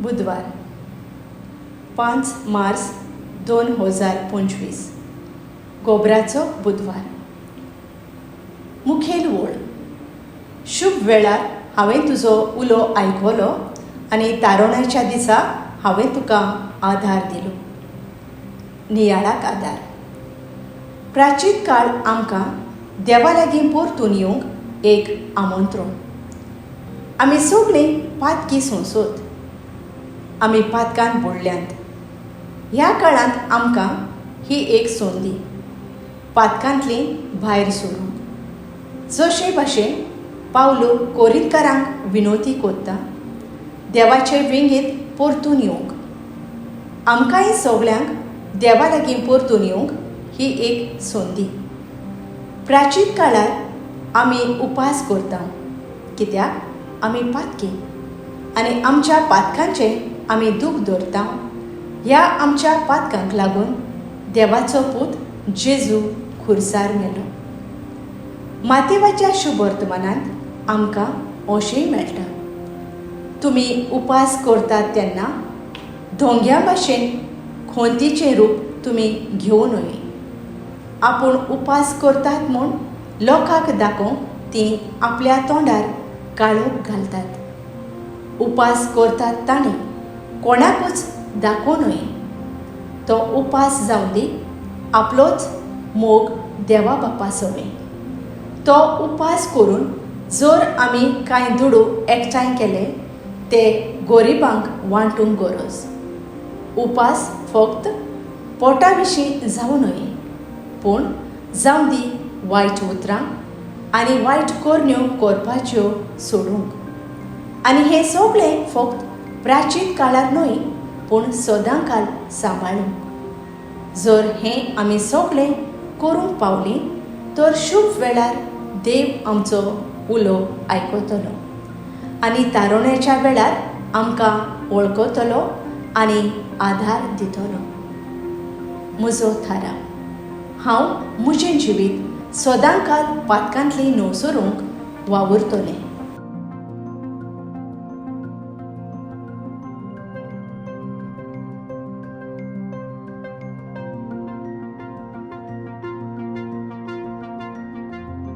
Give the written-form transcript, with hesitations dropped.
बुधवार, 5 मार्च 2025, गोबराचो बुधवार. मुखेल वळ. शुभ वेळार हांवें तुजो उलो आयकलो आनी तारोणाच्या दिसा हांवें तुका आधार दिलो. नियाळाक आदार. प्राचीन काळ आमकां देवा लागीं परतून येवंक एक आमंत्रण. आमी सगळीं पातकी संसद, आमी पातकान बुडल्यांत. ह्या काळांत आमकां ही एक संदी पातकांतली भायर सरूंक. जशे भाशेन पावलो कोरिंतकारांक विनोती कोत्ता देवाचे वेंगेंत परतून येवंक, आमकांय सगळ्यांक देवा लागीं परतून येवंक ही एक संदी. प्राचीन काळार आमी उपास करता कित्याक आमी पातकी आनी आमच्या पातकांचें आमी दूख दवरता. ह्या आमच्या पातकांक लागून देवाचो पूत जेजू खुर्सार मेलो. मातेवाच्या शुभवर्तमानांत आमकां अशेंय मेळटा, तुमी उपास करतात तेन्ना धोंग्या भाशेन खोंतीचें रूप तुमी घेवं न्हय. आपूण उपास करतात म्हूण लोकांक दाखोवंक तीं आपल्या तोंडार काळोख घालतात. उपास करतात ताणें कोणाकूच दाखोवं न्हय. तो उपास जावं दी आपलोच मोग देवा बापा सवें. तो उपास करून जर आमी कांय दुडू एकठांय केले ते गरिबांक वांटूंक गरज. उपास फक्त पोटा विशीं जावं न्हय, पूण जावं दी वायट उतरां आनी वायट करण्यो करपाच्यो सोडूंक. आनी हें सगळें फक्त प्राचीन काळार न्हय, पूण सदां काल सांबाळूंक. जर हें आमी सगळें करूंक पावलीं तर शुभ वेळार देव आमचो उलो आयकतलो आनी तारोण्याच्या वेळार आमकां वळखतलो आनी आधार दितलो. म्हजो थाराव. हांव म्हजें जिवीत सदां काल पातकांतली न्हवसरूंक वावुरतलें.